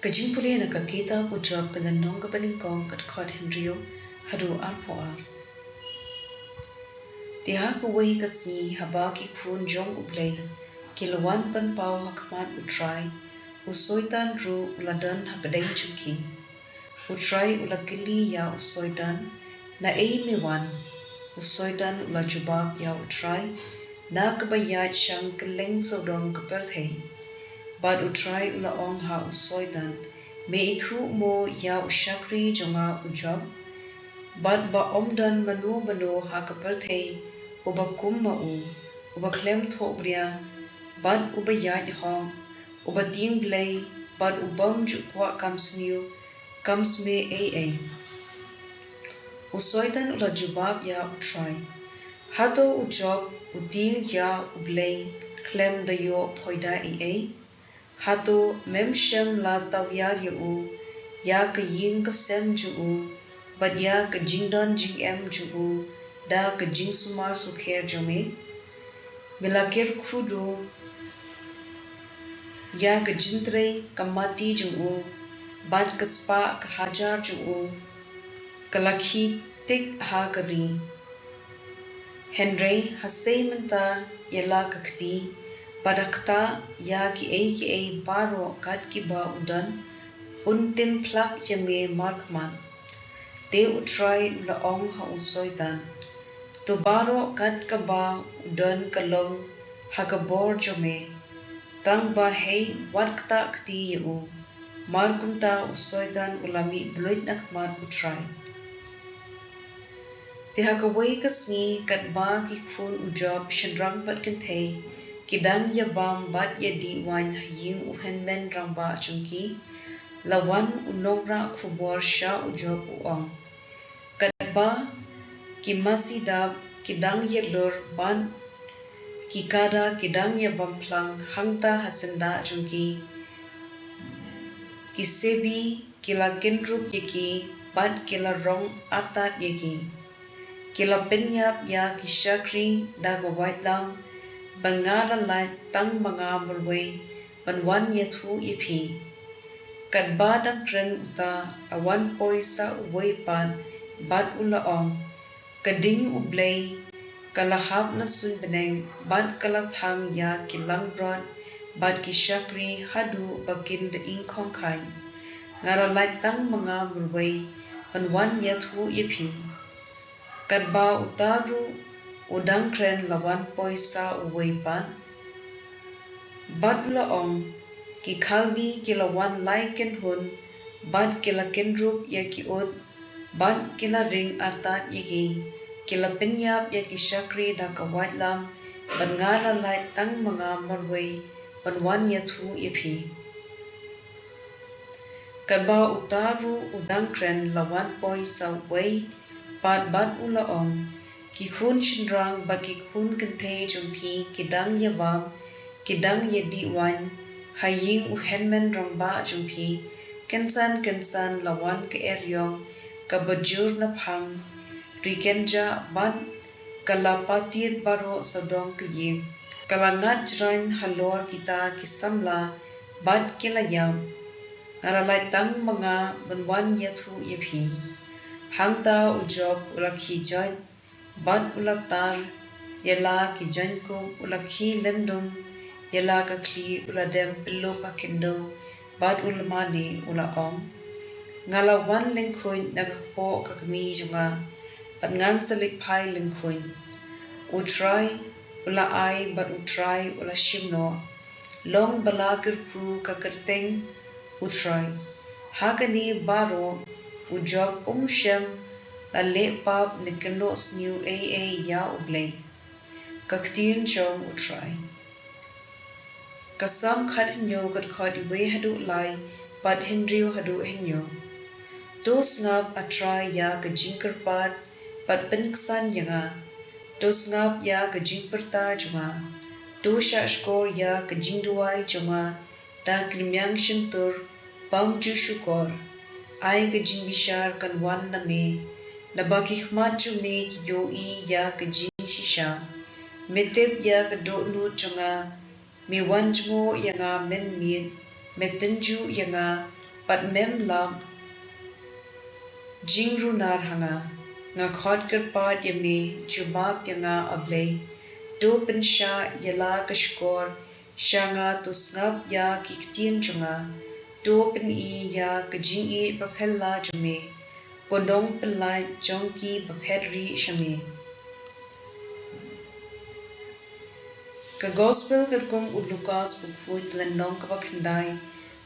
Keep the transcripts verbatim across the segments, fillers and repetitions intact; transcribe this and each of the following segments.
Ka jingpule na ka kitab u Job ka lynnong kaba nyngkong ka dkhot hynriew haduh arphew ar. Te ha kawei ka sngi haba ki khun jong U Blei ki la wan pynpaw ha khmat U Trai, u Soitan ruh u la don hapdeng jong ki. U Trai u la kylli ïa u Soitan, "Na ei me wan?" U Soitan u la jubab ïa U Trai, "Na kaba ïaid shang kylleng sawdong ka pyrthei." Bad U Trai u la ong ha u Soitan, "Me ithuh mo ïa u shakri jong nga u Job? Bad ba ym don mano mano ha ka pyrthei uba kum ma u, uba khlem thohbria, bad uba ïaid hok, uba tieng blei, bad u bym ju kwah kam sniew, kam sumar ei ei." U Soitan u la jubab ïa U Trai, "Hato u Job u tieng ïa U Blei khlem da ïoh phoida ei ei? Hato mem shym la tawiar ïa u, ïa ka ïing ka sem jong u, bad ïa ka jingdon jingem jong u da ka jingsumar sukher jong me? Me la kyrkhu duh ïa ka jingtrei ka mati jong u, bad ka spah ka hajar jong u ka la khie tik ha ka ri. Hynrei ha sei mynta ïa la ka kti, bad ha kata ïa kiei kiei baroh kat kiba u don, un tim phlak ïa me markhmat." Te U Trai u la ong ha u Soitan, "To baroh kat kaba u don ka long ha ka bor jong me, tang ba hei wat kata kti ïa u." Mar kumta u Soitan u la mih bluit na khmat U Trai. Te ha kawei ka sngi katba ki khun u Job shynrang bad kynthei ki dang ïa bam bad ïa dih waiñ ha ïing u hynmen rangbah jong ki, la wan u nongrah khubor sha u Job u ong, "Katba ki masi dap ki dang ïalur bad ki kada ki dang ïa bam phlang hangta ha syndah jong ki, ki sebi ki la kynrup ïa ki bad ki la rong artat ïa ki. Ki la pynïap ïa ki shakri da ka waitlam, ba nga la lait tang ma nga marwei ban wan ïathuh ïa phi." Katba dang kren uta, la wan poi sa uwei pat bad u la ong, "Ka ding U Blei ka la hap na suiñ bneng, bad ka la thang ïa ki langbrot bad ki shakri haduh ba kin da ingkhong khain. Nga la lait tang ma nga marwei ban wan ïathuh ïa phi." Katba uta ruh u dang kren, la wan poi sa uwei pat bad u la ong, "Ki Khaldi ki la wan lai kynhun bad ki la kynrup ïa ki ut bad ki la ring artat ïa ki. Ki la pynïap ïa ki shakri da ka waitlam, bad nga la lait tang ma nga marwei ban wan ïathuh ïa phi." Katba uta ruh u dang kren, la wan poi sa uwei pat bad u la ong, "Ki khun shynrang bad ki khun kynthei jong phi ki dang ïa bam, ki dang ïa dih waiñ ha ïing u hynmen rangbah jong phi. Kynsan kynsan la wan ka eriong kaba jur na phang ri kynjah bad ka la patied baroh sawdong ka ïing. Ka la ngat jraiñ halor kita ki samla bad ki la ïap. Nga la lait tang ma nga ban wan ïathuh ïa phi." Hangta u Job u la khie joit bad u la tar ïa la ki jaiñkup, u la khie lyndum ïa la ka khlieh, u la dem pyllup ha khyndew bad u la mane, u la ong, "Nga la wan lyngkhuid na ka kpoh ka kmie jong nga, bad ngan sa leit phai lyngkhuid. U Trai u la ai bad U Trai u la shim noh. Long ba la kyrkhu ka kyrteng U Trai." Ha kane baroh u Job um shym la leh pap ne kynnoh sniew ei ei ïa U Blei. Ka ktien jong U Trai. Ka Salm khathynñiew, ka dkhot uwei haduh lai bad hynriew haduh hynñiew. To sngap, A Trai, ïa ka jingkyrpad bad pynksan ïa nga. To sngap ïa ka jingpyrta jong nga. To shahshkor ïa ka jingduwai jong nga da ka rmiang shyntur bymjuh shukor. Ai ka jingbishar kan wan na me, naba ki khmat jong me ki ïohi ïa ka jingshisha. Me tip ïa ka dohnud jong nga, me wan jngoh ïa nga mynmiet. me tynjuh ïa nga, bad mem lap jingrunar ha nga. Nga khot kyrpad ïa me, jubab ïa nga, A Blei. To pynshah ïa la ka shkor sha nga, to sngap ïa ki ktien jong nga. To pyni ïa ka jingïeit baphylla jong me. Ko nongpynlait jong ki baphet rieh sha me. Ka Gospel katkum u Lukas, u pud, lynnong kaba khyndai,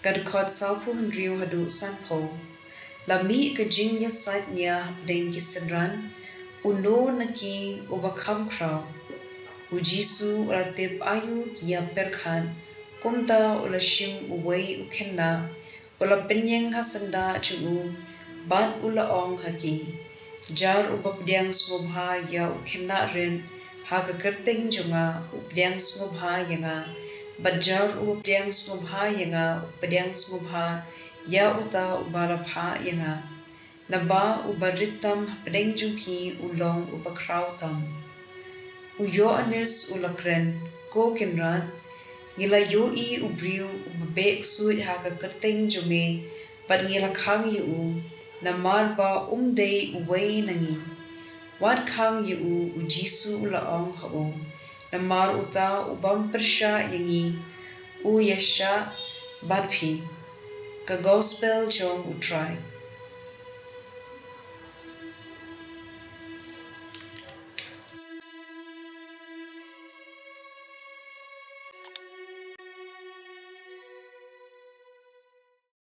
ka dkhot sawphew hynriew haduh sanphew. La mih ka jingïasaid nia hapdeng ki synran, uno na ki uba kham khraw. U Jisu u la tip aïu ki ïapyrkhat, kumta u la shim uwei u khynnah, u la pynïeng ha syndah jong u, bad u la ong ha ki, Jar uba pdiang sngewbha ïa u khynnah rit ha ka kyrteng jong nga, u pdiang sngewbha ïa nga. Bad jar uba pdiang sngewbha ïa nga, u pdiang sngewbha ïa uta uba la phah ïa nga. Naba uba rit tam hapdeng jong phi u long uba khraw tam. U Ïoannis u la kren, Ko Kynrad, ngi la ïohi u briew uba beh ksuid ha ka kyrteng jong me, bad ngi la khang ïa u, namar ba um dei uwei na ngi. Wat khang ïa u, u Jisu u la ong ha u, namar uta u bym pyrshah ïa ngi, u ïashah bad phi. Ka Gospel jong U Trai.